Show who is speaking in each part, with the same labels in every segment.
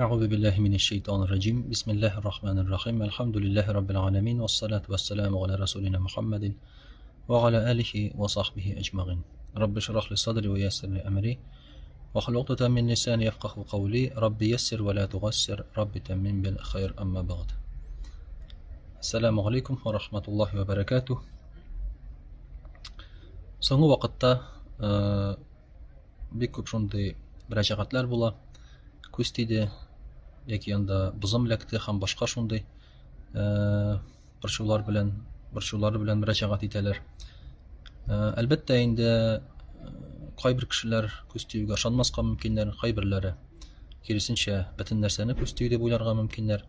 Speaker 1: Әгъузу биллаһи минәш шайтанир раҗим. Бисмиллаһир рахманир рахим. Әлхәмдүлиллаһи раббил аламин. Вассалату вассаламу аля расулина Мухаммадин ва аля алихи ва сахбихи аҗмагин. Рабби шрах ли садри ва яссир ли амри. Ва хлул уqдатан мин лисани яфкаху каули. Рабби яссир ва ла тугассир. Рабби таммим бил хайр амма бa'д. Ассаламу алейкум ва рахматуллахи ва баракатух. Соңгы вакытта э, бик күп шундый мөрәҗәгатьләр була. Күз тиде яки анда бозым эләкте һәм башка шундый э, борчулар белән борчулары белән мөрәҗәгать итәләр. Э, әлбәттә инде э, кайбер кешеләр күз тиюгә ышанмаска мөмкиннәр, кайберләре киресенчә бөтен нәрсәне күз тию дип уйларга мөмкиннәр.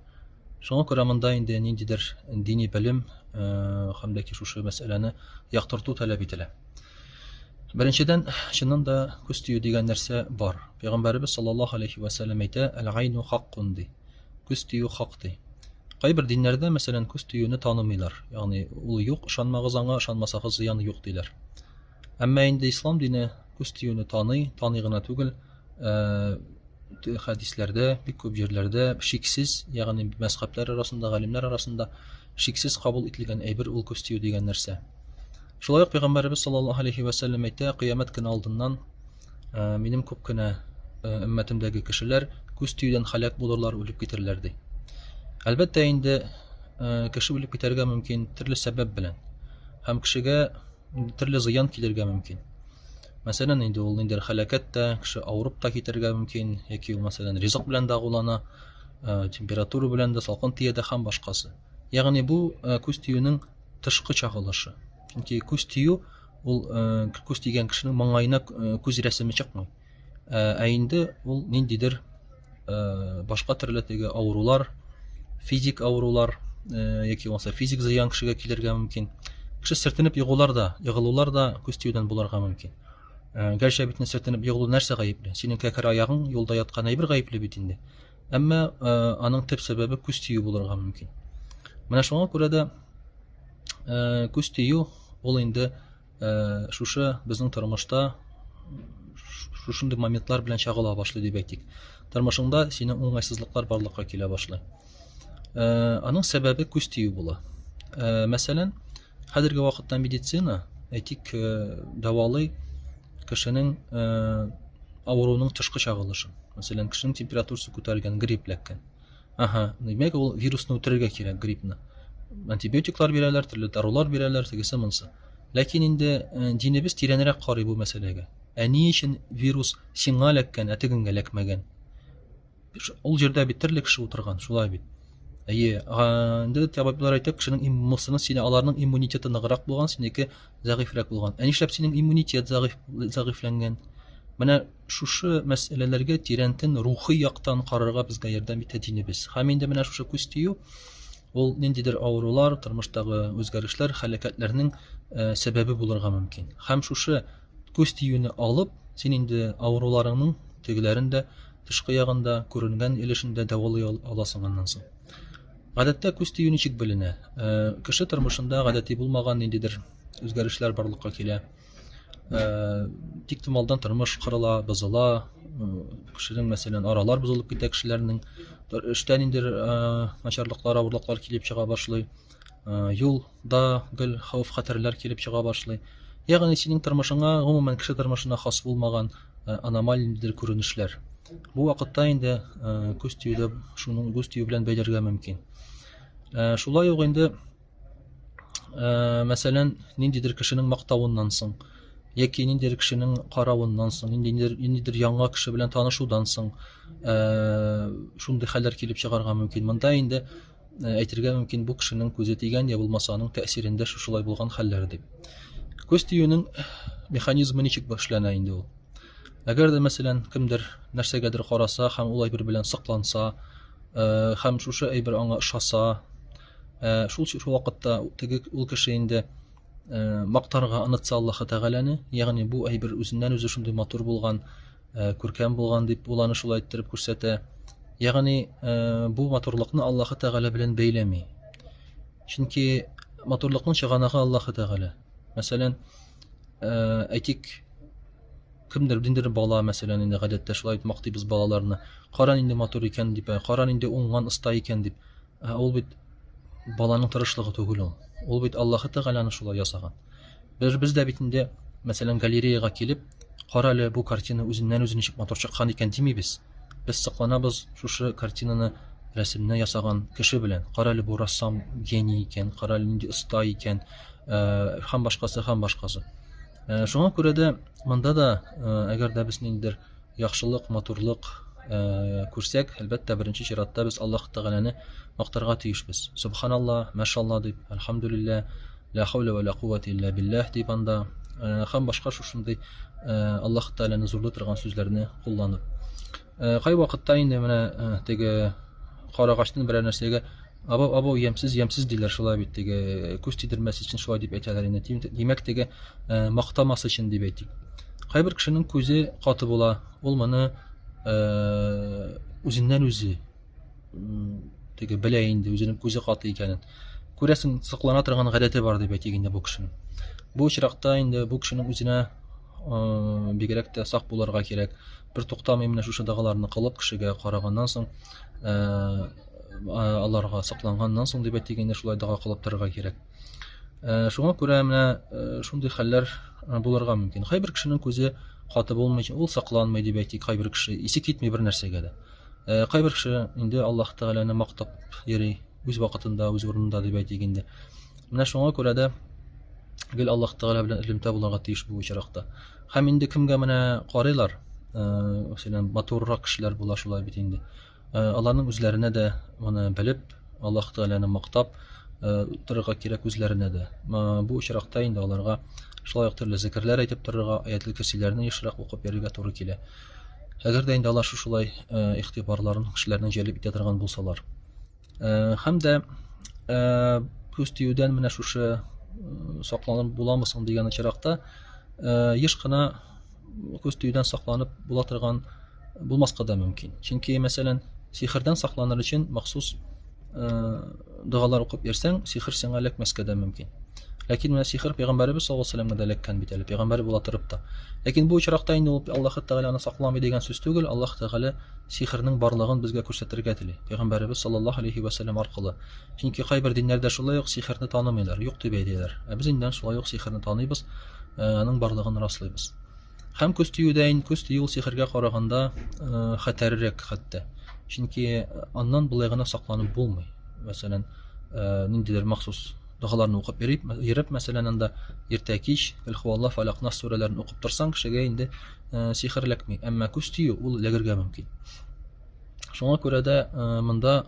Speaker 1: Шуңа күрә монда инде ниндидер дини белем һәм дә шушы мәсьәләне яктырту таләп ителә. Беренчедән, чыннан да күз тию дигән нәрсә бар. Пәйгамбәребез саллаллаһу алейхи ва сәлләм әйтә, әл-гайну хаккун ди. Күз тию хак ди. Кайбер диннәрдә, мәсәлән, күз тиюне танымыйлар. Ягъни ул юк, ышанмагыз аңа, ышанмасагыз зыяны юк диләр. Әмма инде ислам дине күз тиюне таный, таный гына түгел, э, хәдисләрдә, бик күп җирләрдә шиксез, ягъни мәзхәбләр арасында, галимнәр арасында шиксез кабул ителгән әйбер ул күз тию дигән нәрсә. Шулай ук Пәйгамбәребез саллаллаһу алейхи ва сәлләм әйтә, кыямәт көне алдыннан э, минем күп кенә э, өммәтемдәге кешеләр күз тиюдән һәлак булырлар, үлеп китерләр ди. Әлбәттә инде э, кеше үлеп китәргә мөмкин төрле сәбәп белән. Һәм кешегә төрле зыян килергә мөмкин. Мәсәлән, инде ул ниндидер һәлакәт тә, кеше авырып та китәргә мөмкин, яки ул мәсәлән ризык белән дә агулана, температура белән дә салкын тия дә һәм башкасы. Ягъни бу күз тиюнең тышкы чагылышы. Чөнки күз тию ул күз тигән кешенең маңгаена күз рәсеме чыкмый. Ә инде ул ниндидер башка төрле теге авырулар, физик авырулар яки булмаса физик зыян кешегә килергә мөмкин. Кеше сөртенеп егулар да, егылулар да күз тиюдән булырга мөмкин. Гәрчә бит сөртенеп егылу нәрсә гаепле? Синең кәкре аягың юлда яткан әйбер гаепле бит инде. Әмма аның төп сәбәбе күз тию булырга мөмкин. Менә шуңа күрә дә күз тию ул инде шушы безнең тормышта шушындый моментлар белән чагыла башлый дип әйтик. Тормышыңда синең уңайсызлыклар барлыкка килә башлый. Аның сәбәбе күз тию була. Мәсәлән, хәзерге вакытта медицина, әйтик, дәвалый кешенең авыруның тышкы чагылышын. Мәсәлән, кешенең температурасы күтәрелгән, грипп эләккән. Ага, димәк, ул вирусны үтерергә кирәк, гриппны. Антибиотиклар бирәләр, төрле дарулар бирәләр, тегесе монысы. Ләкин инде динебез тирәнрәк карый бу мәсьәләгә. Ә ни өчен вирус сиңа эләккән, ә тегеңгә эләкмәгән? Ул җирдә бит төрле кеше утырган, шулай бит. Әйе, инде табиблар әйтә, кешенең иммунасы сине аларның иммунитеты ныграк булган, синеке зәгыйфьрәк булган. Ә нишләп синең иммунитет зәгыйф зәгыйфьләнгән? Менә шушы мәсьәләләргә тирәнтен рухи яктан карарга безгә ярдәм итә динебез. Һәм инде менә шушы күз тию ул ниндидер авырулар, тормыштагы үзгәрешләр, һәлакәтләрнең э, сәбәбе булырга мөмкин. Һәм шушы күз тиюне алып, син инде авыруларыңның тегеләрен дә тышкы ягында күренгән өлешен дә дәвалый аласың аннан соң. Гадәттә күз тию ничек беленә? Э, кеше тормышында гадәти булмаган ниндидер үзгәрешләр барлыкка килә. Э, тик томалдан тормыш кырыла, бозыла. Э, кешенең, мәсәлән, аралар бозылып китә кешеләрнең. Эштә ниндидер начарлыклар, авырлыклар килеп чыга башлый. Юлда гел хәвеф-хәтәрләр килеп чыга башлый. Ягъни синең тормышыңа, гомумән кеше тормышына хас булмаган аномаль ниндидер күренешләр. Бу вакытта инде күз тиюдә шуның күз тию белән бәйләргә мөмкин. Шулай ук инде мәсәлән, ниндидер кешенең мактавыннан соң яки ниндидер кешенең каравыннан соң, ниндидер ниндидер яңа кеше белән танышудан соң шундый хәлләр килеп чыгарга мөмкин. Монда инде әйтергә мөмкин, бу кешенең күзе тигән я булмаса аның тәэсирендә шушылай булган хәлләр дип. Күз тиюнең механизмы ничек эшләнә инде ул? Әгәр дә, мәсәлән, кемдер нәрсәгәдер караса һәм ул әйбер белән сокланса, һәм шушы әйбер аңа ошаса, шул шул вакытта теге ул кеше инде мактарга онытса Аллаһы Тәгаләне, ягъни бу әйбер үзеннән үзе шундый матур булган, күркәм булган дип ул аны шулай иттереп күрсәтә. Ягъни бу матурлыкны Аллаһы Тәгалә белән бәйләми. Чөнки матурлыкның чыганагы Аллаһы Тәгалә. Мәсәлән, әйтик, Кемдер ниндидер бала, мәсәлән, инде гадәттә шулай бит мактыйбыз балаларны. Кара нинди матур икән дип, кара нинди уңган, оста икән дип. Ә ул бит баланың тырышлыгы түгел ул. Ул бит Аллаһы Тәгалә аны шулай ясаган. Без без дә бит инде, мәсәлән, галереяга килеп, кара әле бу картина үзеннән-үзе ничек матур чыккан икән димибез. Без сокланабыз шушы картинаны, рәсемне ясаган кеше белән. Кара әле бу рәссам гений икән, кара әле нинди оста икән, һәм башкасы, һәм башкасы. Шуңа күрә дә монда да, әгәр дә без ниндидер яхшылык, матурлык күрсәк, әлбәттә, беренче чиратта без Аллаһ Тәгаләне мактарга тиешбез. Субханалла, мәшалла дип, әлхәмдүлилләһ, ла хәүлә вә ла куввәтә илля билләһ дип анда һәм башка шушындый Аллаһ Тәгаләне зурлый торган сүзләрне кулланып. Кай вакытта инде менә теге карагачтан берәр нәрсәгә абау, абау, ямьсез, ямьсез диләр шулай бит, теге күз тидермәс өчен шулай дип әйтәләр инде. Димәк, теге мактамас өчен дип әйтик. Кайбер кешенең күзе каты була, ул моны үзеннән үзе теге белә инде, үзенең күзе каты икәнен. Күрәсең, соклана торган гадәте бар дип әйтик инде бу кешенең. Бу очракта инде бу кешенең үзенә бигрәк тә сак булырга кирәк. Бер туктамый менә шушы догаларны кылып кешегә караганнан соң, аларга сокланганнан соң дип әйтик инде, шулай дога кылып торырга кирәк. Шуңа күрә менә шундый хәлләр булырга мөмкин. Кайбер кешенең күзе каты булмый, ул сокланмый дип әйтик, кайбер кеше исе китми бер нәрсәгә дә. Кайбер кеше инде Аллаһ Тәгаләне мактап йөри, үз вакытында, үз урынында дип әйтик инде. Менә шуңа күрә дә гел Аллаһ Тәгалә белән элемтә булырга тиеш бу очракта. Һәм инде кемгә менә карыйлар, мәсәлән, матуррак кешеләр була шулай бит инде. Аларның үзләренә дә моны белеп, Аллаһ Тәгаләне мактап торырга кирәк үзләренә дә. Бу очракта инде аларга шулай ук төрле зикерләр әйтеп торырга, аятел көрсиләрне ешрак укып йөрергә туры килә. Әгәр дә инде алар шушылай игътибарларын кешеләрнең җәлеп итә торган булсалар. Һәм дә күз тиюдән менә шушы сакланып буламы соң дигән очракта еш кына күз тиюдән сакланып була торган булмаска да мөмкин. Чөнки, мәсәлән, сихердән сакланыр өчен махсус догалар укып йөрсәң, сихер сиңа эләкмәскә дә мөмкин. Ләкин менә сихер пәйгамбәребез саллаллаһу алейһи вәсәлләмгә дә эләккән бит әле, пәйгамбәр була торып та. Ләкин бу очракта инде ул Аллаһ Тәгалә аны сакламый дигән сүз түгел, Аллаһ Тәгалә сихернең барлыгын безгә күрсәтергә тели, пәйгамбәребез саллаллаһу алейһи вәсәлләм аркылы. Чөнки кайбер диннәрдә шулай ук сихерне танымыйлар, юк дип әйтәләр. Ә без инде шулай ук сихерне таныйбыз, аның барлыгын раслыйбыз. Һәм күз тиюдә инде күз тию ул сихергә караганда хәтәррәк хәтта. Чөнки аннан болай гына сакланып булмый. Мәсәлән, ниндидер махсус догаларны укып йөреп, йөреп, мәсәлән, анда иртә кич Көл Фалак, Нас сүрәләрен укып торсаң, кешегә инде сихер эләкми. Әмма күз тию ул эләгергә мөмкин. Шуңа күрә дә монда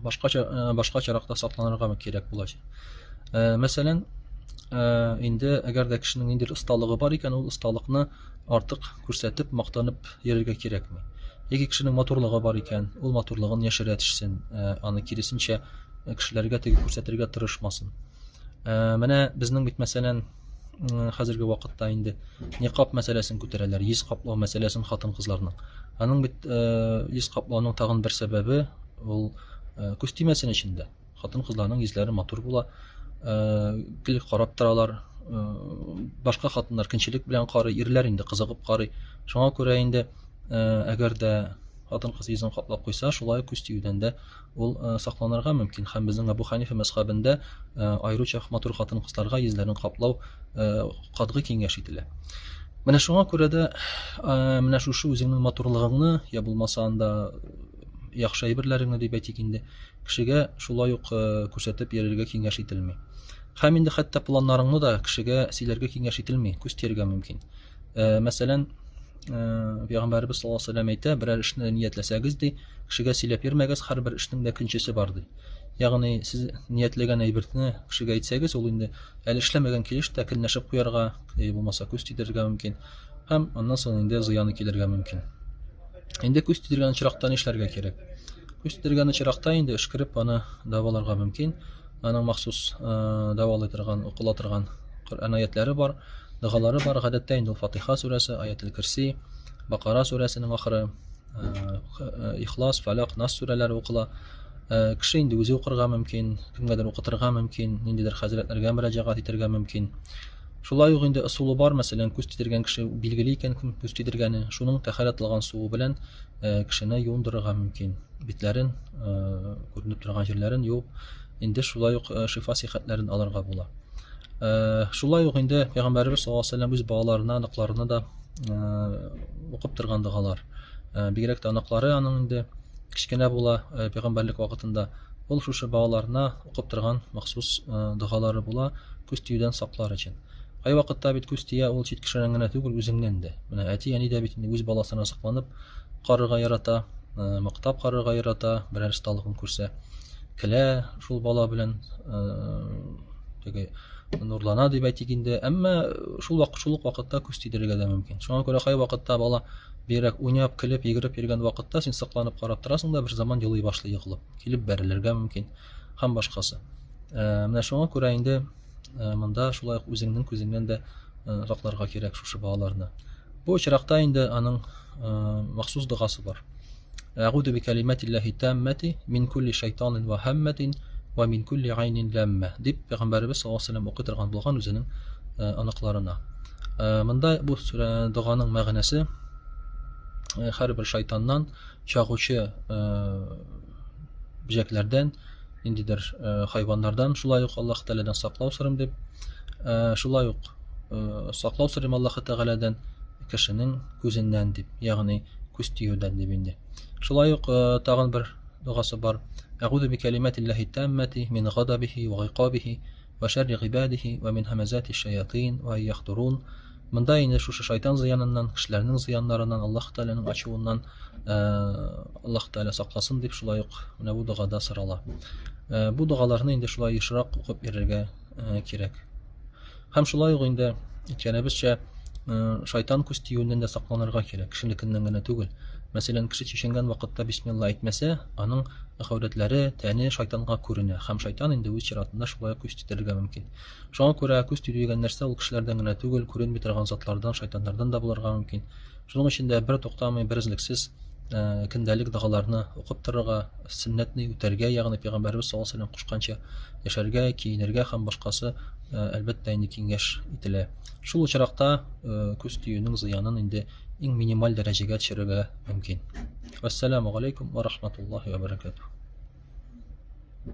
Speaker 1: башкача башкачарак та сакланырга кирәк булачак. Мәсәлән, инде әгәр дә кешенең ниндидер осталыгы бар икән, ул осталыкны артык күрсәтеп, мактанып йөрергә кирәкми. Яки кешенең матурлыгы бар икән, ул матурлыгын яшерә төшсен, аны киресенчә кешеләргә теге күрсәтергә тырышмасын. Менә безнең бит, мәсәлән, хәзерге вакытта инде никаб мәсьәләсен күтәрәләр, йөз каплау мәсьәләсен хатын-кызларның. Аның бит йөз каплауның тагын бер сәбәбе ул күз тимәсен өчен дә. Хатын-кызларның йөзләре матур була, гел карап торалар. Башка хатыннар көнчелек белән карый, ирләр инде кызыгып карый. Шуңа күрә инде әгәр дә хатын-кыз йөзен каплап куйса, шулай күз тиюдән дә ул сакланырга мөмкин. Һәм безнең Әбу Ханифа мәзхәбендә аеруча матур хатын-кызларга йөзләрен каплау катгый киңәш ителә. Менә шуңа күрә дә менә шушы үзеңнең матурлыгыңны, я булмаса анда яхшы әйберләреңне дип әйтик инде, кешегә шулай ук күрсәтеп йөрергә киңәш ителми. Һәм инде хәтта планнарыңны да кешегә сөйләргә киңәш ителми, күз тияргә мөмкин. Мәсәлән, Пәйгамбәребез саллаллаһу алейһи вәсәлләм әйтә, берәр эшне ниятләсәгез ди, кешегә сөйләп йөрмәгез, һәрбер эшнең дә көнчесе бар ди. Ягъни сез ниятләгән әйберне кешегә әйтсәгез, ул инде әле эшләмәгән килеш тә көнләшеп куярга, булмаса күз тидерергә мөмкин. Һәм аннан соң инде зыяны килергә мөмкин. Инде күз тидергән очракта нишләргә кирәк? Күз тидергән очракта инде өшкереп аны дәваларга мөмкин. Аның махсус дәвалый торган, укыла торган Коръән аятләре бар, догалары бар. Гадәттә инде ул Фатиха сүрәсе, Аятел Кирси, Бакара сүрәсенең ахыры, Ихлас, Фалак, Нас сүрәләре укыла. Кеше инде үзе укырга мөмкин, кемгәдер укытырга мөмкин, ниндидер хәзрәтләргә мөрәҗәгать итәргә мөмкин. Шулай ук инде ысулы бар, мәсәлән, күз тидергән кеше билгеле икән кем күз тидергәне, шуның тәһарәт алган суы белән кешене юындырырга мөмкин. Битләрен, күренеп торган җирләрен юып, инде шулай ук шифа сихәтләрен алырга була. Шулай ук инде Пәйгамбәребез саллаллаһу алейһи ва сәлләм үз балаларына, оныкларына да укып торган догалар. Бигрәк тә оныклары аның инде кечкенә була пәйгамбәрлек вакытында. Ул шушы балаларына укып торган махсус догалары була, күз тиюдән саклар өчен. Кайвакытта бит күз тия ул чит кешедән генә түгел, үзеңнән дә. Менә әти-әни дә бит инде үз баласына сокланып карарга ярата, мактап карарга ярата, берәр осталыгын күрсә. Көлә шул бала белән, теге нурлана дип әйтик инде. Әмма шул вакыт, шул ук вакытта күз тидерергә дә мөмкин. Шуңа күрә кайвакытта бала бигрәк уйнап, көлеп, йөгереп йөргән вакытта син сокланып карап торасың да, бер заман елый башлый егылып. Килеп бәрелергә мөмкин һәм башкасы. Менә шуңа күрә инде монда шулай ук үзеңнең күзеңнән дә сакларга кирәк шушы балаларны. Бу очракта инде аның махсус догасы бар. Әгуду би калиматиллахи таммати мин кулли шайтанин ва хамматин ва мин кулли айнин ламма дип Пәйгамбәребез саллаллаһу алейһи вәсәлләм укый торган булган үзенең оныкларына. Монда бу доганың мәгънәсе һәрбер шайтаннан, чагучы бөҗәкләрдән, ниндидер хайваннардан шулай ук Аллаһ Тәгаләдән саклау сорыйм дип, шулай ук саклау сорыйм Аллаһ Тәгаләдән кешенең күзеннән дип, ягъни күз тиюдән дип инде. Шулай ук тагын бер догасы бар. Әгуду би калиматиллаһи таммати мин гадабихи ва гыйкабихи ва шәрри гыйбадихи ва мин һамазати шаятин ва яхдурун. Монда инде шушы шайтан зыяныннан, кешеләрнең зыяннарыннан, Аллаһ Тәгаләнең ачуыннан Аллаһ Тәгалә сакласын дип шулай ук менә бу догада сорала. Бу догаларны инде шулай ешрак укып йөрергә кирәк. Һәм шулай ук инде әйткәнебезчә, шайтан күз тиюеннән дә сакланырга кирәк, кешенекеннән генә түгел. Мәсәлән, кеше чишенгән вакытта бисмилла әйтмәсә, аның гаурәтләре, тәне шайтанга күренә һәм шайтан инде үз чиратында шулай ук күз тидерергә мөмкин. Шуңа күрә күз тию дигән нәрсә ул кешеләрдән генә түгел, күренми торган затлардан, шайтаннардан да булырга мөмкин. Шуның өчен дә бер туктамый, бер өзлексез көндәлек догаларны укып торырга, сөннәтне үтәргә, ягъни пәйгамбәребез саллаллаһу алейһи вәсәлләм кушканча яшәргә, киенергә һәм башкасы, әлбәттә инде киңәш ителә. Шул очракта күз тиюнең зыянын инде иң минималь дәрәҗәгә төшерергә мөмкин. Вәссәламу галәйкүм ва рахматуллаһи ва баракатуһ.